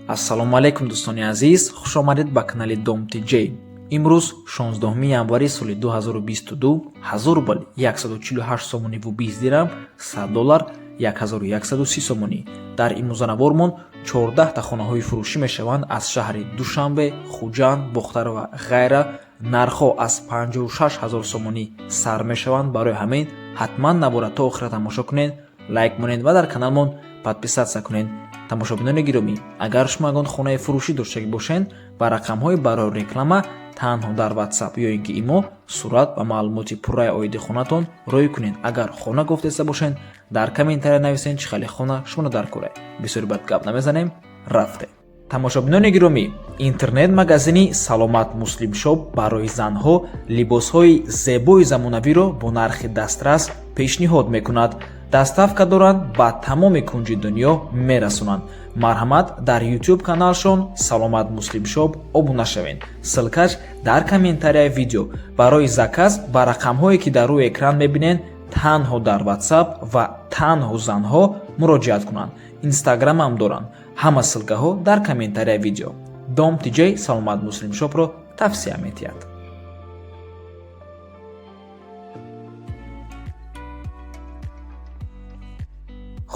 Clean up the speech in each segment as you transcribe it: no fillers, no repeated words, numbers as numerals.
Ассалому алайкум, дӯстони азиз, хушомадед ба канали Дом ТJ. Имрӯз 16 январи соли 2022, 1000 рубл 148 сомониву 20 дирам, 100 доллар 1130 сомонӣ. Дар имрӯзанавормон 14 та хонаҳои фурӯшӣ мешаванд аз шаҳри Душанбе, Хуҷанд, Бохтар ва ғайра. Нархҳо аз 56 ҳазор сомонӣ сар мешаванд. Барои ҳамин ҳатман навора то охира тамошо кунед, лайк монед ва дар каналмон подписаться кунед. Тамошобинони гиромӣ, агар шумо ягон хонаи фурӯшӣ доштагӣ бошед, ба рақамҳои барои реклама танҳо дар WhatsApp ё ин ки имо сурат ва маълумоти пурраи оиди хонатон рӯй кунед. Агар хона гуфтеста бошед, дар комментария нависед, чӣ хеле хона шуморо дар кора. Бисёри бад гап намезанем, рафтем. Тамошобинони гиромӣ, интернет-магазини Саломат Муслим Шоп барои занҳо либосҳои зебои замонавиро бо нархи дастрас пешниҳод мекунад. Доставка доранд, ба тамоми кунҷи дунё мерасонанд. Марҳамат, дар YouTube каналшон Саломат Муслим Шоп обуна шавед. Ссылка ш дар комментарияи видео. Барои заказ ба рақамҳое, ки дар рӯи экран мебинед, танҳо дар WhatsApp ва танҳо занҳо муроҷиат кунанд. Инстаграмам доранд. Ҳама ссылка ҳо дар комментарияи видео. Дом ТJ Саломат Муслим Шопро тавсия медиҳад.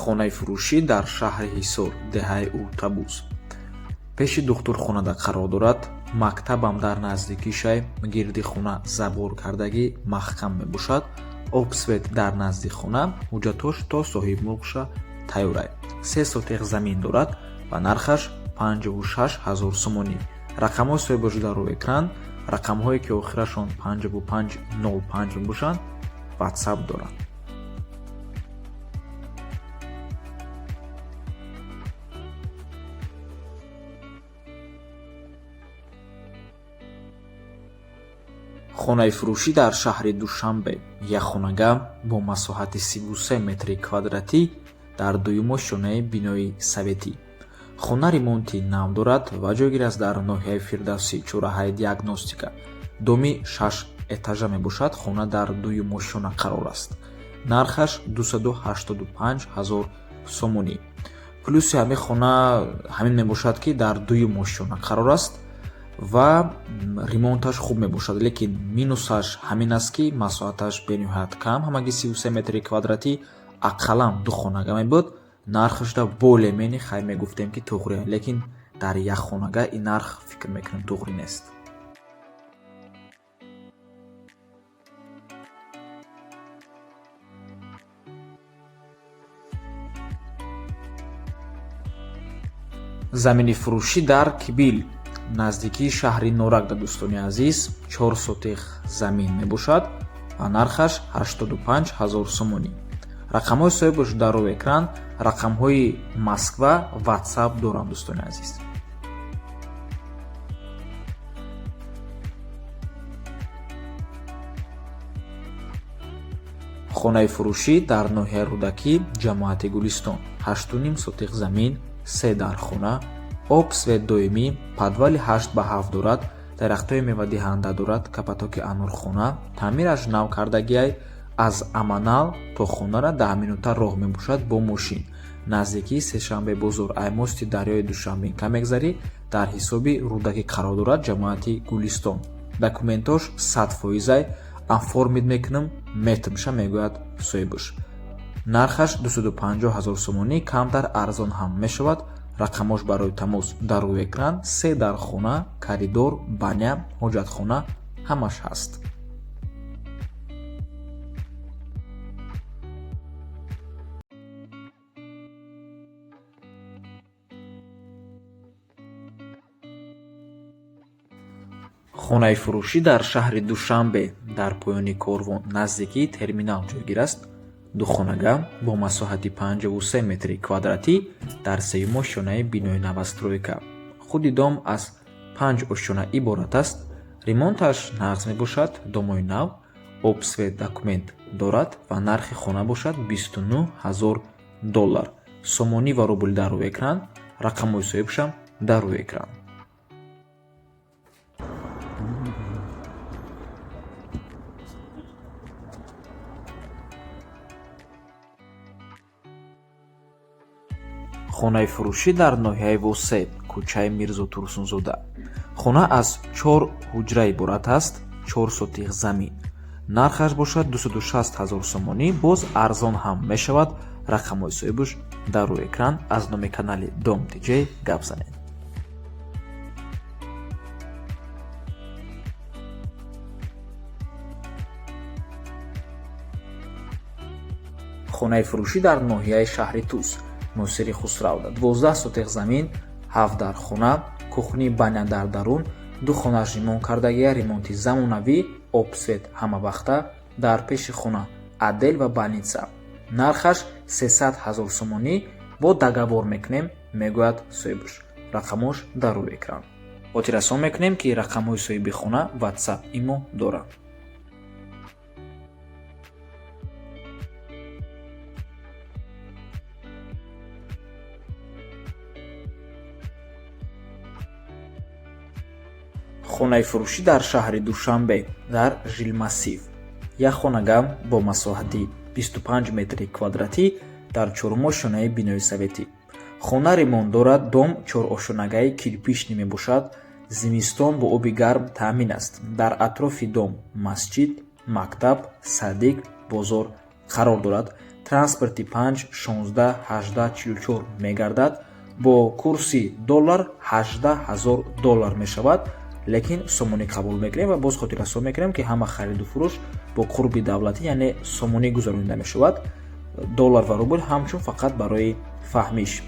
Хонаи фурӯшӣ дар шаҳри Ҳисор, деҳаи Уртабуз, пеши духтурхонада қарор дорад. Мактабам дар наздикишай. Гирди хона забор кардагӣ, маҳкам мебошад. Об, свет дар назди хона. Ҳуҷҷатош то соҳибмулкша тайёрай. 3 сотих замин дорад ва нархаш 56 ҳазор сомонӣ. Рақамҳои соҳибош дар рӯи экран. Рақамҳое, ки охирашон 5505 мебошанд, WhatsApp доранд. Хонаи фурӯшӣ дар шаҳри Душанбе, якхонага бо масоҳати 33 метри квадратӣ дар дуюм ошёнаи бинои советӣ. Хона ремонти нав дорад ва ҷойгир аст дар ноҳияи Фирдавсӣ, чораҳаи Диагностика. Доми шаш этажа мебошад. Хона дар дуюм ошёна қарор аст. Нархаш 285 ҳазор сомонӣ. Плюси ҳамин хона ҳамин мебошад, ки дар дуюм ошёна қарор аст ва ремонташ хуб мебошад, лекин минусаш ҳамин аст, ки масоҳаташ бениҳоят кам, ҳамагӣ 33 метри квадратӣ. Ақаллан ду хонага мебуд, нархашда более-менее хай мегуфтем, ки туғри, лекин дар як хонага ин нарх, фикр мекунем, туғрӣ нест. Замини фурӯшӣ дар Кибил, наздикии шаҳри Норакда, дӯстони азиз, 4 сотих замин мебошад ва нархаш 85 ҳазор сомонӣ. Рақамҳои соҳибош дар рӯи экран. Рақамҳои Москва, WhatsApp дорам, дӯстони азиз. Хонаи фурӯшӣ дар ноҳияи Рӯдакӣ, ҷамоати Гулистон, 8,5 сотих замин, се дархона, об, свет доимӣ, подвали 8 ба 7 дорад, дарахтҳои мевадиҳанда дорад, капатоки анорхона, таъмираш нав кардагиай. Аз Аманал то хонара 10 минута роҳ мебошад бо мошин. Наздикии Сешанбе бозор, ай мости дарёи Душанбинка мегзарӣ, дар ҳисоби Рӯдакӣ қарор дорад, ҷамоати Гулистон. Документош 100%-ай, оформить мекунам, метмша, мегӯяд соҳибаш. Нархаш 250 ҳазор сомонӣ, камтар арзон ҳам мешавад. Рақамҳош барои тамос дар рӯи экран. Се дархона, коридор, баня, ҳоҷатхона ҳамаш ҳаст. Хонаи фурӯшӣ дар шаҳри Душанбе, дар поёни корвон, наздикии терминал ҷойгир аст. Духонага бо масоҳати 53 метри квадратӣ дар сеюм ошёнаи бинои новостройка. Худи дом аз панҷ ошёна иборат аст. Ремонташ нағз мебошад, домои нав, об, свет, документ дорад ва нархи хона бошад 29 ҳазор доллар. Сомонӣ ва рубл дар рӯи экран, рақамҳои соҳибшам дар рӯи экран. Хонаи фурӯшӣ дар ноҳияи Восе, Кӯчаи Мирзо Турсунзода. Хона аз 4 ҳуҷра иборат аст, 4 сотих замин. Нархаш бошад 260 ҳазор сомонӣ, боз арзон ҳам мешавад. Рақамҳои соҳибаш дар рӯи экран. Аз номи канали Дом ТЖ гап занед. Хонаи фурӯшӣ дар ноҳияи шаҳри Тус, Носири Хусравда, 12 сотих замин, 7 дар хона, кухни, баня дар дарун, 2 хонаш ремонт кардагия, ремонти замонавӣ, об, свет ҳамавақта, дар пеши хона отдел ва больница. Нархаш 300 ҳазор сомонӣ, бо договор мекунем, мегӯяд соҳибаш. Рақамош дар рӯи экран. Хотиррасон мекунем, ки рақамҳои соҳиби хона WhatsApp, имо доранд. Хонаи фурӯшӣ дар шаҳри Душанбе, дар Жилмассив, як хонага бо масоҳати 25 метри квадратӣ дар чорумошёнаи бинои советӣ. Хона ремонт дорад, дом чорошёнагаи кирпичный мебошад, зимистон бо оби гарм таъмин аст. Дар атрофи дом масҷид, мактаб, садик, бозор қарор дорад. Транспорти 5, 16, 18, 44 мегардад. Бо курси доллар 18 ҳазор доллар мешавад, лекин сомонӣ қабул мекунем ва боз хотиррасон мекунем, ки ҳама хариду фурӯш бо қурби давлатӣ, яъне сомонӣ, гузаронида мешавад. Доллар ва рубл ҳамчун фақат барои фаҳмиш.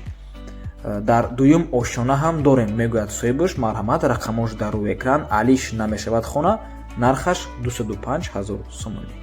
Дар дуюм ошёна ҳам дорем, мегӯяд соҳибаш. Марҳамат, рақамош дар рӯи экран. Алиш намешавад хона. Нархаш 205 ҳазор сомонӣ.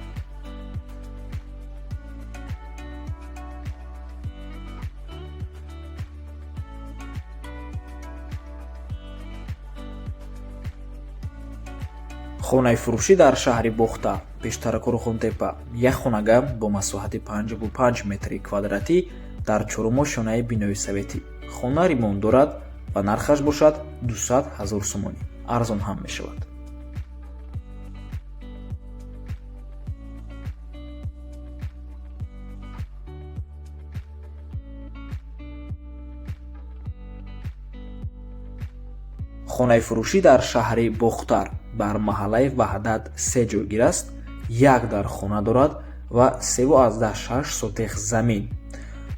Хонаи фурӯшӣ дар шаҳри Бохта, пештара Қурғонтепа, як хонага бо масоҳати 55 метри квадратӣ дар чорумошёнаи бинои советӣ. Хона ремонт дорад ва нархаш бошад 200 ҳазор сомонӣ, арзон ҳам мешавад. Хонаи фурӯшӣ дар шаҳри Бохтар, бар маҳаллаи Ваҳдат 3 ҷойгир аст. Як дар хона дорад ва 3,6 сотих замин.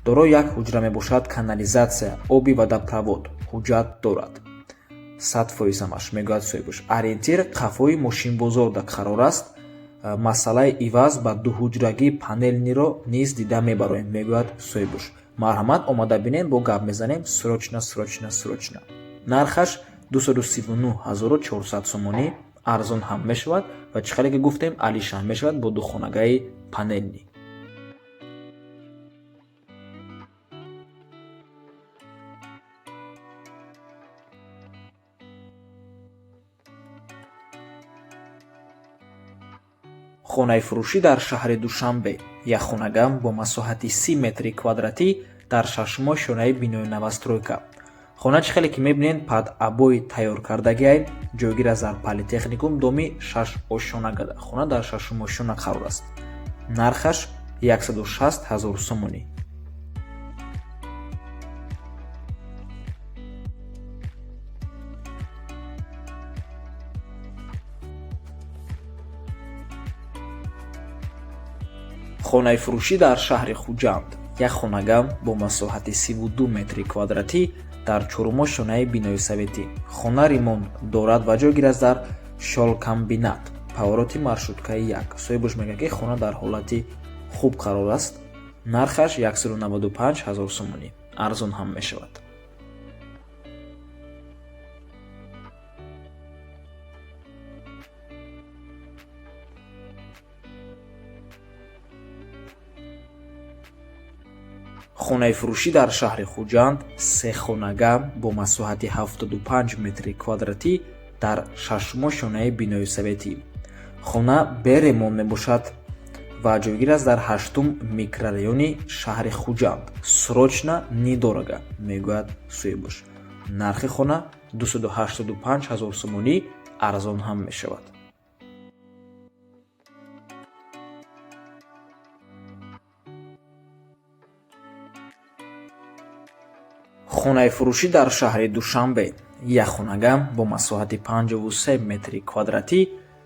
Дорои як ҳуҷра мебошад, канализатсия, оби водопровод, ҳуҷҷат дорад. 100% ҳамаш, мегӯяд соҳибаш. Ориентир қафои мошинбозорда қарор аст. Масъалаи иваз ба дуҳуҷрагии панельный ро низ дида мебароем, мегӯяд соҳибаш. Марҳамат, омада бинем, бо гап мезанем. Срочно, срочно, срочно. Нархаш 239 400 сомонӣ, арзон ҳам мешавад ва чӣ хеле ки гуфтем, алиш ҳам мешавад бо духонагаи панельный. Хонаи фурӯшӣ дар шаҳри Душанбе, як хонага бо масоҳати 30 метри квадратӣ дар шашумошёнаи бинои новостройка. Хона, чӣ хеле ки мебинед, под обои тайёр кардагиай, ҷойгир аст дар политехникум, доми шаш ошёнагада. Хона дар шашум ошёна қарор аст. Нархаш 160 ҳазор сомонӣ. Хонаи фурӯшӣ дар шаҳри Хуҷанд, як хонага бо масоҳати 32 метри квадратӣ дар чорумошёнаи бинои советӣ. Хона ремонт дорад ва ҷойгир аст дар Шолкомбинат, повороти маршруткаи 1. Соҳибаш мегӯяд, ки хона дар ҳолати хуб қарор аст. Нархаш 195 ҳазор сомонӣ, арзон ҳам мешавад. Хонаи фурӯшӣ дар шаҳри Хуҷанд, сехонага бо масоҳати 75 метри квадратӣ дар шашумошёнаи бинои советӣ. Хона бе ремонт мебошад ва ҷойгир аст дар ҳаштум микрорайони шаҳри Хуҷанд. Срочно, недорого, мегӯяд соҳибаш. Нархи хона 285 ҳазор сомонӣ, арзон ҳам мешавад. Хонаи фурӯшӣ дар шаҳри Душанбе, як хонага бо масоҳати 53 метри квадратӣ.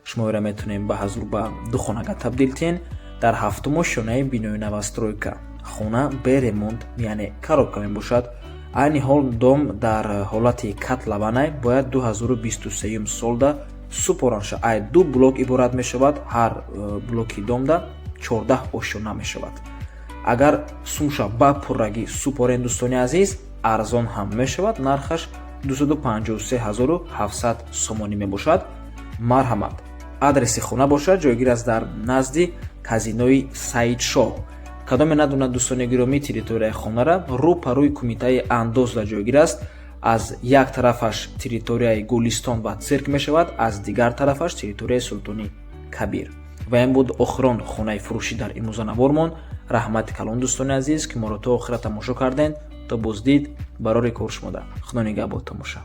Шумо ира метавонем ба ҳазур ба ду хонага табдил диҳен. Дар ҳафтум ошёнаи бинои новостройка. Хона бе ремонт, яъне коробка мебошад. Айни ҳол дом дар ҳолати котлованай, бояд 2023 солда супоранша. Ай ду блок иборат мешавад, ҳар блоки домда 14 ошёна мешавад. Агар сумша ба пуррагӣ супорен, дӯстони азиз, арзон ҳам мешавад, нархаш 253 700 сомонӣ мебошад. Марҳамат. Адреси хона бошад, ҷойгир аст дар назди казинои Саидшоҳ. Кадоме надонад, дӯстони гиромӣ, территорияи хонара, рӯ па рӯи кумитаи андозда ҷойгир аст. Аз як тарафаш территорияи Гулистон ва цирк мешавад, аз дигар тарафаш территорияи Султони Кабир. Ва ин буд охирон хонаи фурӯшӣ дар имрӯза навормон. Раҳмати калон, дӯстони азиз, ки моро то охира тамошо кардем. То боздид, барори кор шумода, худо нигаҳбодтон бошад.